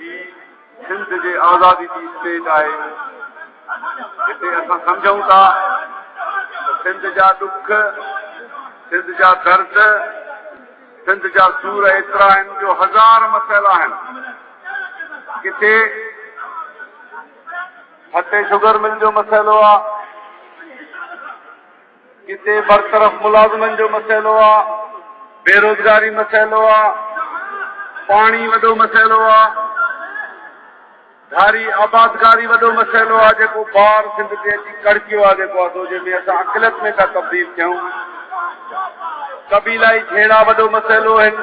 هي سنڌ جي آزادي جي اسٽيج آهي، جتي اسان سمجهون ٿا ته سنڌ جا ڏک، سنڌ جا درد، سنڌ جا سور ايترا آهن جو هزار مسئلا آهن. ڪٿي ٺٽي شگر مل جو مسئلو آ، ڪٿي برطرف ملازمن جو مسئلو آ، بيروزگاري مسئلو آ، پاڻي وڏو مسئلو آ، ڌاري آبادگاري وڏو مسئلو آ جيڪو بار سنڌ تي اچي ڪڙڪيو آ جيڪو آ سو جنهن ۾ اسان اقليت ۾ پيا تبديل ٿيون، قبيلائي جهيڙا وڏو مسئلو آهن،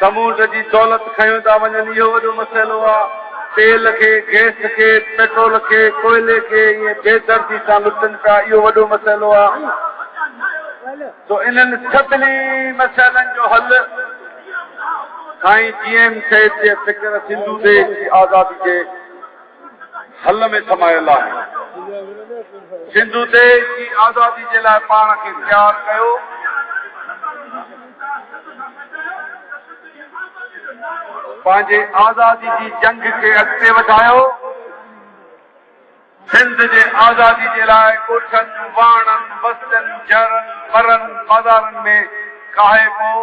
سمونڊ جي دولت کنيو ٿا وڃن اهو وڏو مسئلو آ، تيل کي، گئس کي، پيٽرول کي، ڪوئلي کي ائين بي دردي سان لٽن پيا اهو وڏو مسئلو آ. سو انهن سڀني مسئلن جو حل سائين جي ايم سيد جي فڪر سنڌو ديش جي آزادي جي حل ۾ سمايل آهي. سنڌو ديش جي آزادي جي لاء پاڻ کي تيار ڪيو. پنهنجي آزادي جي جنگ کي اڳتي وڌايو. سنڌ جي آزادي جي لاء ڳوٺن، واهڻن، وستين، جهرن، برن، بازارن ۾ ڪاهي پئو.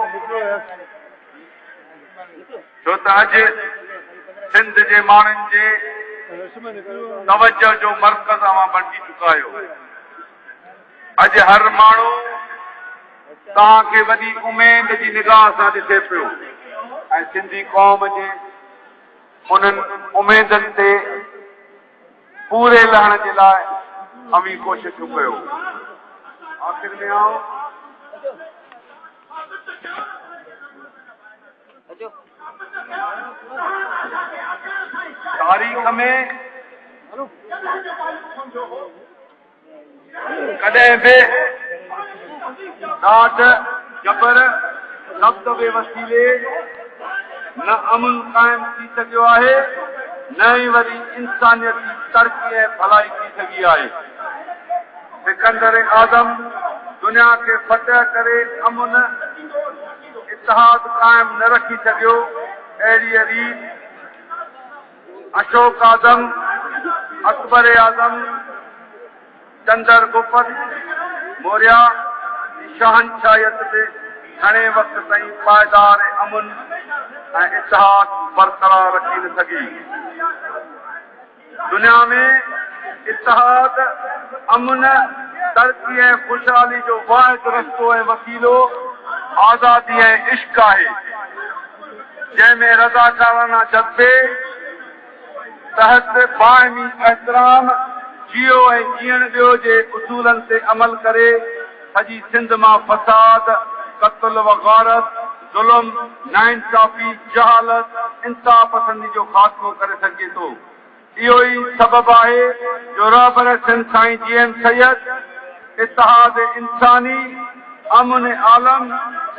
ڇو ته اڄ سنڌ جي ماڻهن جي توجهه جو مرڪز اوهان بڻجي چڪا آهيو. اڄ هر ماڻهو توهان کي وڏي اميد جي نگاهه سان ڏسي پيو ۽ سنڌي قوم جي انهن اميدن تي پوري لهڻ جي لاء اوهين ڪوششون ڪيو. آخر ۾ آئون. تاريخ ۾ ڪڏهن به ڏاڍ، جبر، دٻدٻي وسيلي نه امن قائم ٿي سگهيو آهي، نه ئي وري انسانيت جي ترقي ۽ ڀلائي ٿي سگهي آهي. سڪندر اعظم دنيا کي فتح ڪري امن، اتحاد قائم نه رکي سگهيو، اهڙيء ريت اشوڪ اعظم، اڪبر اعظم، چندر گپت موريا جي شهنشاهيت به گهڻي وقت تائين پائيدار امن ۽ اتحاد برقرار رکي نه سگهي. دنيا ۾ اتحاد، امن، ترقي ۽ خوشحالي جو واحد رستو ۽ وسيلو آزادي ۽ عشق آهي، جنهن ۾ رضاڪارانه جذبي تحت باهمي احترام، جيئو ۽ جيئڻ ڏيو جي اصولن تي عمل ڪري سڄي سنڌ مان فساد، قتل و غارت، ظلم، ناانصافي، جهالت، انتهاپسندي جو خاتمو ڪري سگهجي ٿو. اهو ئي سبب آهي جو رهبر سنڌ سائين جي ايم سيد اتحاد انساني، امن عالم،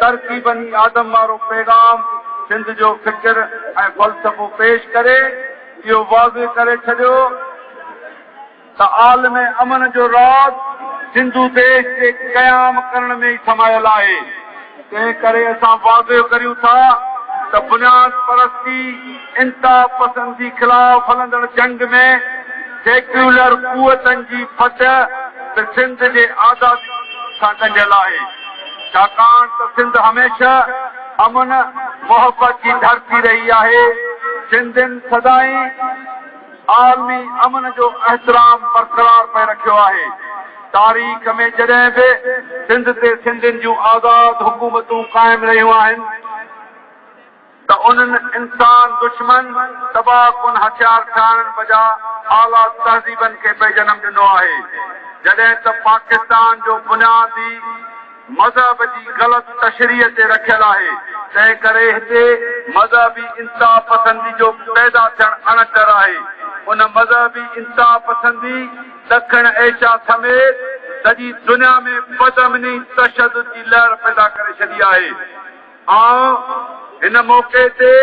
ترقي بني آدم وارو پيغام سنڌ جو فڪر ۽ فلسفو پيش ڪري اهو واضح ڪري ڇڏيو ته عالم امن جو راز سنڌو ديش جي قيام ڪرڻ ۾ ئي سمايل آهي، تنهن ڪري اسان واضح ڪريون ٿا ته بنياد پرستي، انتها پسندي خلاف هلندڙ جنگ ۾ سيڪيولر قوتن جي فتح به سنڌ جي آزادي سان ڳنڍيل آهي، ڇاڪاڻ ته سنڌ هميشه امن، محبت جي ڌرتي رهي آهي، سنڌين سدائين. عالمي امن جو احترام برقرار پئي رکيو آهي. تاريخ ۾ جڏهن به سنڌ تي سنڌين جون آزاد حڪومتون قائم رهيون آهن ته انهن انسان دشمن تباهه ڪن هٿيار ٺاهڻ بجاء اعليٰ تهذيبن کي پئي جنم ڏنو آهي. جڏهن ته پاڪستان جو بنياد ئي مذهب جي غلط تشريح تي رکيل آهي، تنهن ڪري هتي مذهبي انتها پسندي جو پيدا ٿيڻ اڻ ٽر آهي. ان مذهبي انتها پسندي ڏکڻ ايشيا سميت سڄي دنيا ۾ بدامني، تشدد جي لهر پيدا ڪري ڇڏي آهي. آئون هن موقعي تي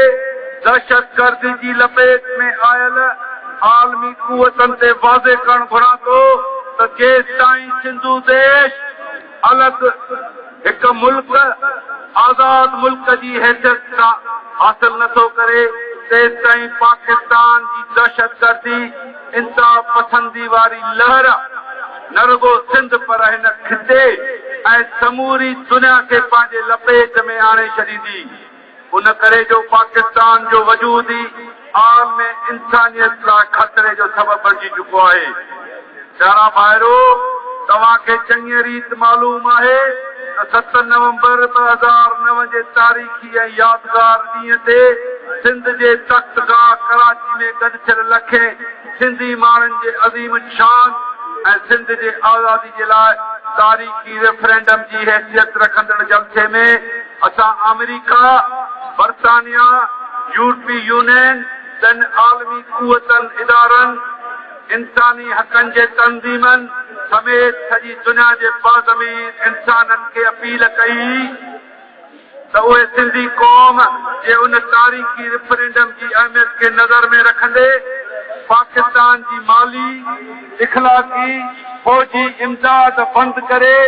دهشتگردي جي لپيٽ ۾ آيل عالمي قوتن تي واضح ڪرڻ گهران ٿو ته جيستائين سنڌو ديش الڳ هڪ ملڪ آزاد ملڪ جي حيثيت حاصل نه ٿو ڪري، تيستائين پاڪستان جي دهشتگردي، انتها پسندي واري لهر نه رڳو سنڌ پر هن خطي ۽ سموري دنيا کي پنهنجي لپيٽ ۾ آڻي ڇڏيندي. ان ڪري جو پاڪستان جو وجود ئي عالم انسانيت لاء خطري جو سبب بڻجي چڪو آهي. پيارا ڀائرو! توهان کي چڱيء ريت معلوم آهي ته 7 نومبر 2009 جي تاريخي ۽ يادگار ڏينهن تي سنڌ جي تخت گاهه ڪراچي ۾ گڏ ٿيل لکين سنڌي ماڻهن جي عظيم الشان ۽ سنڌ جي آزادي جي لاء تاريخي ريفرينڊم جي حيثيت رکندڙ جلسي ۾ اسان آمريڪا، برطانيا، يورپي يونين، ٻين عالمي قوتن، ادارن، انساني حقن جي تنظيمن سميت سڄي دنيا جي باضمير انسانن کي اپيل ڪئي ته اهي سنڌي قوم جي ان تاريخي ريفرنڊم جي اهميت کي نظر ۾ رکندي پاڪستان جي مالي، اخلاقي، فوجي امداد بند ڪري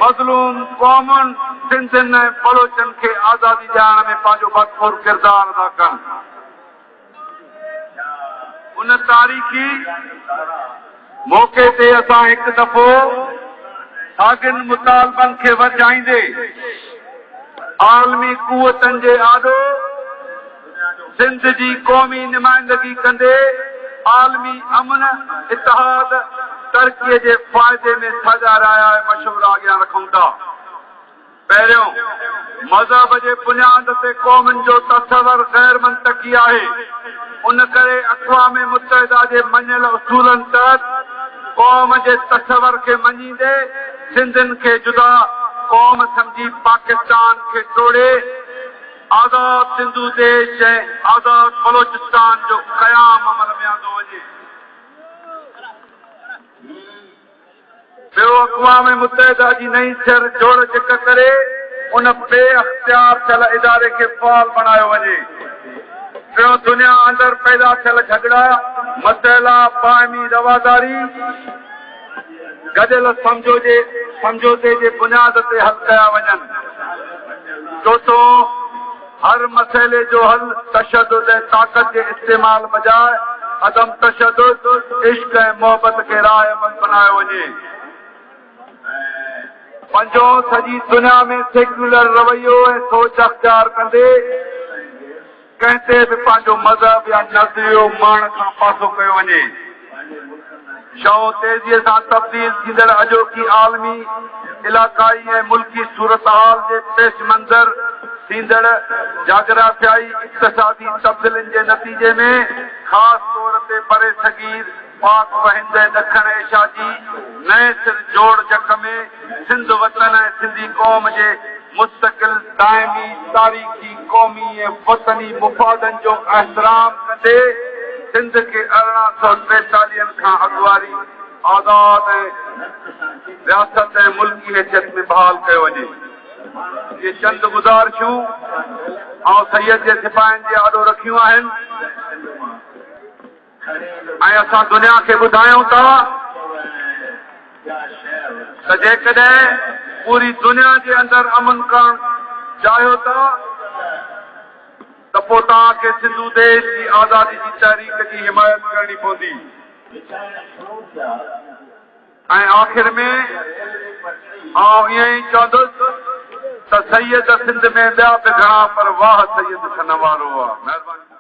مظلوم قومن سنڌين ۽ بلوچن کي آزادي ڏيارڻ ۾ پنهنجو ڀرپور ڪردار ادا ڪن. ان تاريخي موقعي تي اسان هڪ دفعو ساڳين مطالبن کي ورجائيندي عالمي قوتن جي آڏو سنڌ جي قومي نمائندگي ڪندي عالمي امن، اتحاد، ترقي جي فائدي ۾ ساڳا رايا ۽ مشورا اڳيان رکون ٿا. پهريون، مذهب جي بنياد تي قومن جو تصور غير منطقي آهي، ان ڪري اقوام متحده جي مڃيل اصولن تحت قوم جي تصور کي مڃيندي سنڌين کي جدا قوم سمجهي پاڪستان کي ٽوڙي آزاد سنڌو ديش ۽ آزاد بلوچستان جو قيام عمل ۾ آندو وڃي. ٻيو اقوام متحده جي نئين سر جوڙجڪ ڪري ان بي اختيار ٿيل اداري کي فعال بڻايو وڃي. ٽيون دنيا اندر پيدا ٿيل جهڳڙا، مسئلا، باهمي رواداري، گڏيل سمجهوتي جي بنياد تي حل ڪيا وڃن. چوٿون، هر مسئلي جو حل تشدد ۽ طاقت جي استعمال بجاء عدم تشدد، عشق ۽ محبت کي راهه عمل بنايو وڃي. پنجون، سڄي دنيا ۾ سيڪيولر رويو ۽ سوچ اختيار ڪندي ڪنهن تي به پنهنجو مذهب يا نظريو مڙهڻ کان پاسو ڪيو وڃي. شئون تيزيء سان تبديل ٿيندڙ اڄوڪي عالمي، علائقائي ۽ ملڪي صورتحال جي پيش منظر ٿيندڙ جاگرافيائي اقتصادي تبديلين جي نتيجي ۾ خاص طور تي برصغير پاڪ و هند ۽ ڏکڻ ايشيا جي نئين سر جوڙجڪ ۾ سنڌ وطن ۽ سنڌي قوم جي مستقل، دائمي، تاريخي، قومي ۽ وطني مفادن جو احترام ڪندي سنڌ کي ارڙهن سؤ ٽيتاليهن کان اڳ واري آزاد ۽ رياست ۽ ملڪي حيثيت ۾ بحال ڪيو وڃي. اهي چند گذارشون آئون سيد جي سپاهين جي آڏو رکيون آهن. ۽ اسان دنيا کي ٻڌايون ٿا ته جيڪڏهن پوري دنيا جي اندر امن ڪرڻ چاهيو ٿا ته پوء توهان کي سنڌو ديش جي آزادي جي تحريڪ جي حمايت ڪرڻي پوندي. ۽ آخر ۾ آئون ائين ئي چوندس ته سيد سنڌ ۾ ٻيا به گهڻا پر واهه سيد سنوارو آ. مهرباني.